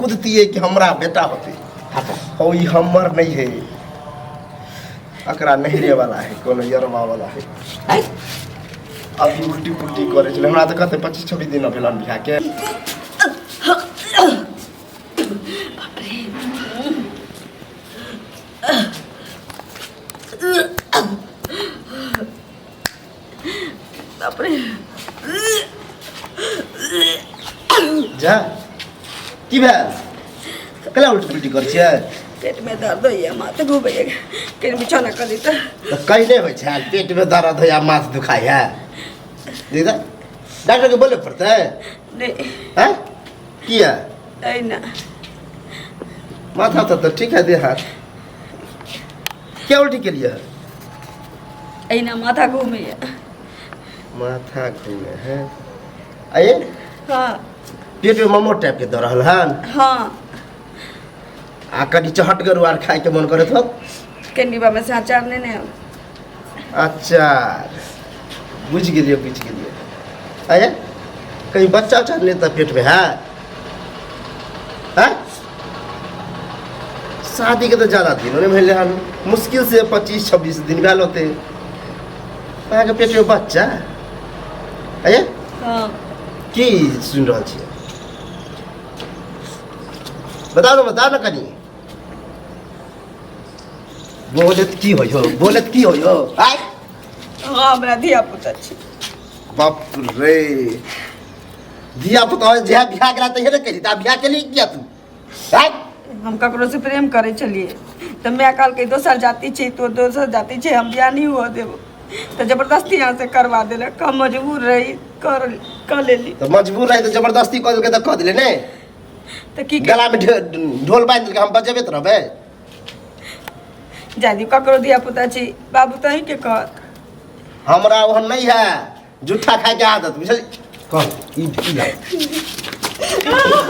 कूदतियै कि हमरा बेटा होते। हो, ई हमर नहीं है, एकरा नहिरे वाला है, कोनो यरवा वाला है। अभी उल्टी पुल्टी करे छलै। हमरा तऽ कहते 25-26 दिन भेल हन बियाह के। बाप रे। जा, की भेल? केला उल्टी पुल्टी करै छियै? पेट में दर्द होइए, माथ घूमैए, कनि बिछौना कऽ दी तऽ। तऽ कहीं नहि होइ छै पेट में दर्द होइए, माथ दुखाइ है? दीदा, डॉक्टर के बोले पड़तै? नहि। हैं, किया? एहिना। माथा तऽ ठीक है, देह हाथ क्या उल्टी के लिए है? एहिना माथा घूमैए। माथा घूमे है? आये। हाँ। पेट में मोमो टाइप के दऽ रहल हन? हाँ। आ कनि चहटगर आर खाय के मन करैत होत? कनि में से अचार ने ने। अचार, बुझि गेलियै, बुझि गेलियै। आये, कहीं बच्चा उच्चा नहि तऽ पेट में है? हैं? शादी के तऽ ज्यादा दिन नहि भेलै हन, मुश्किल से 25-26 दिन भेल होतै। अहाँके पेट में बच्चा? आये। हाँ। की सुनि रहल छियै? बताउ ने, बताउ ने कनि। बोलत की होइ हो, बोलत की होइ हो? आय। हाँ, हमरा धिया पुता छी। बाप रे, धिया पुता जे बियाह करा तऽ ने कही तऽ बियाह के लिए किया तू? आय। हम ककरो से प्रेम करै छलियै तऽ माय कहलकै दोसर जाति छै तो दोसर जाति छै, हम बियाह नहि हुअ देबो, तऽ जबरदस्ती यहाँ से करवा देलक। हम मजबूर रही, कर कऽ लेली। तऽ मजबूर रही तऽ जबरदस्ती कऽ देलकै तऽ कऽ देले ने? तऽ की? गला में ढोल बांधि देलकै, हम बजेबे तऽ रहबै। जा दियौ, ककरो धिया पुता छी बाबू तऽ अहीँके कहत। हमरा ओहन नहीं है जूठा खाए के आदत, बुझल? कह ई ई ला।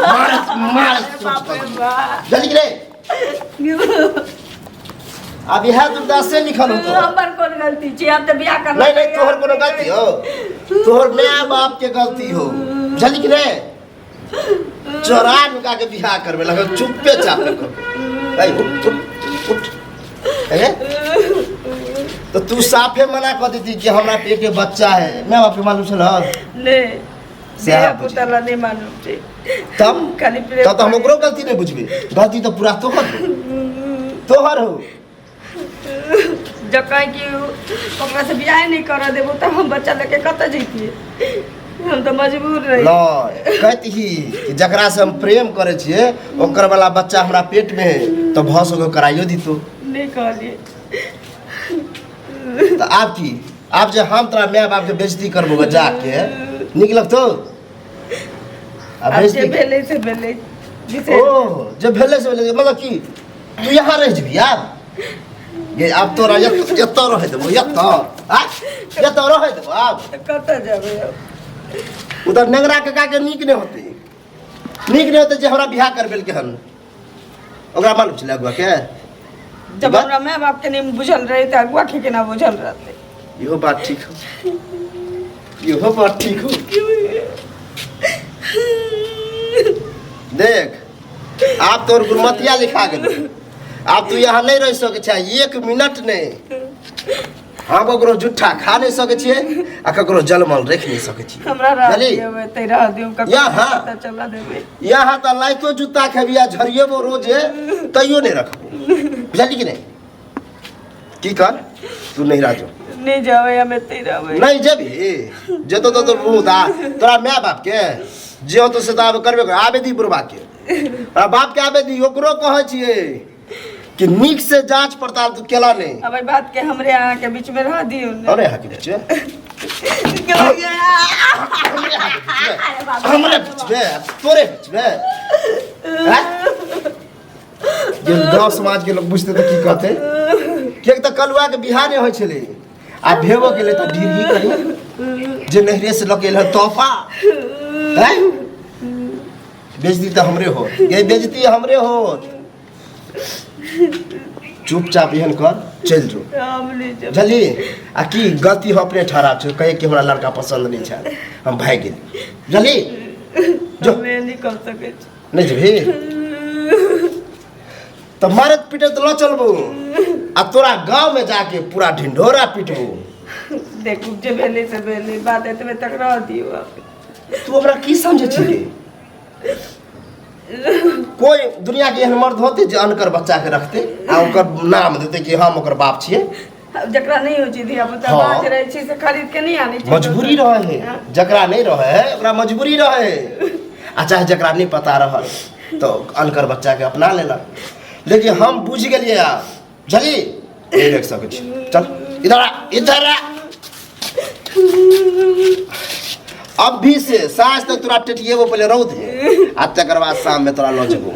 मार मार। बाप रे बाप। जल्दी रे, अब यह दुर्दशा लिखल हो तो। हमर कोन गलती छी? हम तऽ बियाह करना। नहीं नहीं, तोहर कोनो गलती हो? तोहर माय बाप के गलती हो, बुझली कि नहीं? चोरा नुका के बियाह करबे लगल, चुप्पे चापे करबे। ऐ उठ उठ उठ। ए तो तू साफे मना कर देती कि हमरा पेट में बच्चा है, माय बाप के मालूम छल? नहि। सएह। धिया बुझी। पुता ला नहि मालूम छै। तब? खाली प्रेम। तब तो हम ओकरो गलती नहीं बुझबे, गलती तो पूरा तोहर हो, तोहर हो। जकाँ कि ओकरा से बियाह नहि करऽ देबो तऽ हम बच्चा लऽके कतऽ जैतियै? हम तऽ मजबूर रही। नहीं, कहती ही कि जकरा से हम प्रेम करे छियै ओकर वाला बच्चा हमरा पेट में है, तो भऽ सको कराइयो दीतो। नहि कहलियै। तऽ आब की? आब जे हम तोरा माय बाप के बेइज्जती करबो गे जाके, नीक लगतौ? आ आब जे बेइज्जती भेलै से भेलै, बिसरि। ओ जे भेलै से भेलै, मतलब की तू यहाँ रहि जेबही आब? ये आब तोरा एतऽ रहै देबो? एतऽ आ एतऽ रहै देबो आब? तऽ कतऽ जेबै आब? उधर नेंगरा काका के नीक नहि होतै, नीक नहि होतै जे हमरा बियाह करबेलकै हन। ओकरा मालूम छलै अगुआ के? जब बात? हमरा माय बाप के नहि बुझल रहै तऽ अगुआ के केना बुझल रहतै? इहो बात ठीक हो, इहो बात ठीक हो। देख, आब तोर गुरमतिया लिखा गेल, आब तू यहाँ नहीं रह सकै छै एक मिनट नहीं। हम ककरो जुट्ठा खा नहीं सकै छियै आ ककरो जलमल रखि नहीं सकै छियै। हमरा रह बुझली? दियौ, एतै रह दियौ, ककरो यहाँ? पता चला देबै। यहाँ तऽ लाइतो जूता खेबी आ झरिएबो रोजे, तैयो नहीं रखबो, बुझली कि नहीं? की कर, तू नहीं राजो। नहि जेबै, हम एतै रहबै। नहीं जेबही? जेतो तो बहुत आ तोरा माय बाप के जे होतो से तऽ आब करबे कर। आबे दी बुढ़बा के, तोरा बाप के आबे दी। ओकरो कहै छियै कि नीक से जांच पड़ताल तू केला नहीं। अब एहि बात के हमरे अहाँ के बीच में रह दियौ ने। अरे यहाँ के बीच में, हमरे यहाँ के बीच में, हमरे बीच में, तोरे बीच में हैं? जे गांव समाज के लोग बुझते तऽ की कहते? किएक तऽ कलुआ के बियाह नहि होइ छलै आ भेबो केलै तऽ ढीरही करी जे नैहरे से लऽ के एल हन तोहफा हैं? बेइज्जती तऽ हमरे हो ये, बेइज्जती हमरे हो। चुपचाप एहन कर, चलि जो। हम नहि जेबै। बुझलियै? आ की गलती हम अपने ठहराब छै, कहे कि हमरा लड़का पसन्द नहि छै, हम भागि गेली। बुझलियै? जो। हम नहि कऽ सकै छी। नहि जेबही? तऽ मारैत पीटैत लऽ चलबू आ तोरा गाँव में जाके पूरा ढिंढोरा पीटबू। देखू जे भेलै से भेलै, बात एतबे तक रह दियौ आब। तू हमरा की समझै छी रे? कोई दुनिया के एहन मर्द होते जे अनकर बच्चा के रखते आ ओकर नाम देते कि हम ओकर बाप छियै? आब जकरा नहि होइ छै धिया पुता, बाज रहै छै से खरीद के नहि आनै छै। मजबूरी रहे है। जकरा नहि रहे है ओकरा मजबूरी रहे है, आ चाहे जकरा नहि पता रहल तो अनकर बच्चा के अपना लेलक। लेकिन हम बुझि गेलियै आब, बुझली? नहि रखि सकै छी। चल इधर आ, इधर आ। अभी से साँझ तक तोरा टेटिएबो पहिले रौद है, आ तकर बाद शाम में तोरा लऽ जेबो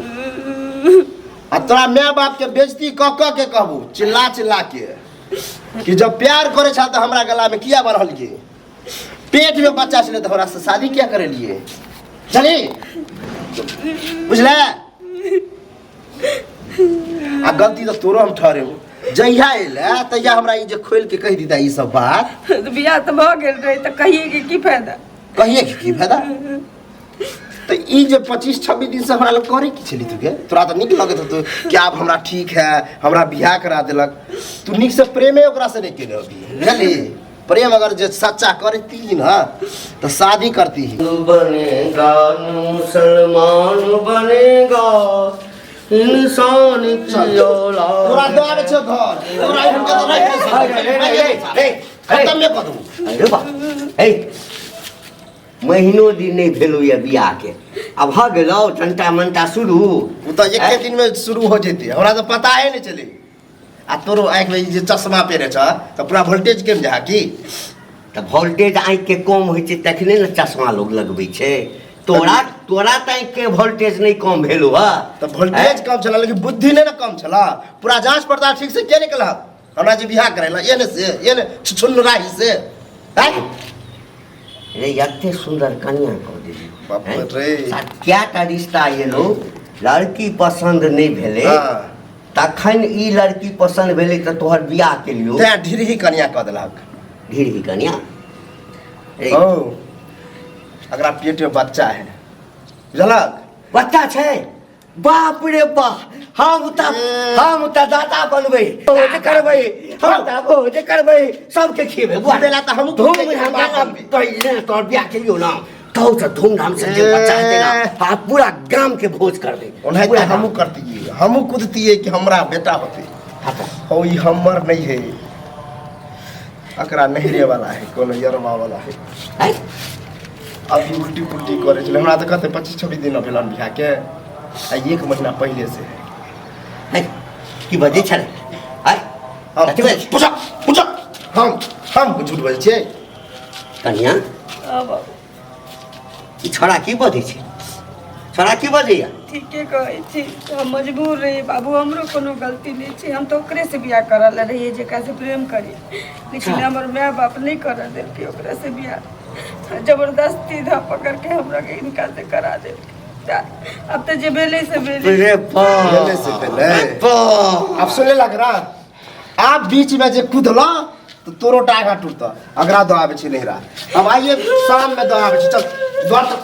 आ तोरा माय बाप के बेइज्जती कऽ कऽ के कहबू चिल्ला चिल्ला के कि जब प्यार करे छा तऽ हमरा गला में किया बढ़लिए, पेट में बच्चा छलै तऽ हमरा से शादी किया करेलिए। चली बुझले? आ गलती तऽ तोरो हम ठहरेबो। जहिया एलै तहिया हमरा ई जे खोलि के कहि दिता ई सब बात। तऽ बियाह तऽ भऽ गेल रहै तऽ कहिए के की फायदा? कहिए के की फायदा? तऽ ई जे 25-26 दिन से हमरा लग करे की छली तू के? तोरा तऽ नीक लगैत हेतौ कि आब हमरा ठीक है, हमरा बियाह करा देलक। तू नीक से प्रेमे ओकरा से नहीं केने होबी, बुझली? प्रेम अगर जे सच्चा करती ना तो शादी करती ही। बनेगा मुसलमान बनेगा इंसान की औलाद। तोरा दऽ आबै छौ घर, तोरा एहन के तऽ राखि नहि सकै। खतम नहि कऽ देबौ। अरे बा, ए, महीनो दिन नहि भेलौ यऽ बियाहके, आब भऽ गेलौ टंटा मंटा शुरू। ओ तऽ एके दिन में शुरू हो जेतै, हमरा तऽ पता है नहि चले। आ तोरो आँखिमे ई जे चश्मा पहिरे छ तऽ पूरा वोल्टेज कमि जाइ की? तऽ वोल्टेज आँखिके कम होइ छै तखने ने चश्मा लोग लगबै छै। तोरा तोरा तऽ आँखिके वोल्टेज नहि कम भेलौ हँ। तऽ वोल्टेज कम छल लेकिन बुद्धि नहि ने कम छल। पूरा जाँच पड़ताल ठीक से के नहि केलक हमरा जे बियाह करेला एहने से एहने छुछुन्न राही से? आँय? रे एते सुन्दर कनिया कऽ देली। बाप रे। कएटा रिश्ता एलौ, लड़की पसन्द नहि भेलै। तखन ई लड़की पसन्द भेलै तऽ तोहर बियाह केलियौ। तें ढिरही कनिया कऽ देलक। ढिरही कनिया रे। ओ अगरा पेट में बच्चा है, बुझलक? बच्चा छै? बाप रे बाप, हम तऽ दादा बनबै, भोज करबै, हम तऽ भोज करबै, सबके खिएबै। बुआ देला तऽ हमहूँ धूमधाम पहिले तोहर बियाह केलियौ ना, तहु से धूमधाम से जे बच्चा हेतै ना, आ पूरा गाम के भोज करबै। ओनाहिते पूरा गाम। हमहूँ करतियै, हमहूँ कुदतियै कि हमरा बेटा होतै। हाँ तऽ। हो ई हमर नहीं है, एकरा नहिरे वाला है, कोनो यरवा वाला है। आँय? अभी उल्टी पुल्टी करे छलै। हमरा तऽ कहते 25-26 दिन भेल हन बियाह के, आ 1 महीना पहिले से है। आँय? की बजै छलै? आँय? हम कथी बजै छै? पूछा पूछा, हम झूठ बजै छियै? कनिया? हाँ बाबू। ई छोड़ा की बजै छै? छोड़ा की बजैया? ठीके कहै छी, हम मजबूर रही बाबू, हमरो कोनो गलती नहि छै। हम तऽ ओकरे से बियाह करऽ लए रहियै जेकरा से प्रेम करी, लेकिन हमर माय बाप नहि करऽ देलकै ओकरा से बियाह, जबरदस्ती धऽ पकड़ के हमरा के इनका से करा देलकै। अब तऽ जे भेलै से भेलै। रे बाप। भेलै से भेलै। रे बाप। आब सुने लग रहा, आब बीच में जे कुदला तो तोरो टागा टूटता। अगरा दऽ आबै छी नहिरा, अब आइए शाम में दऽ आबै छी। चल द्वार तक।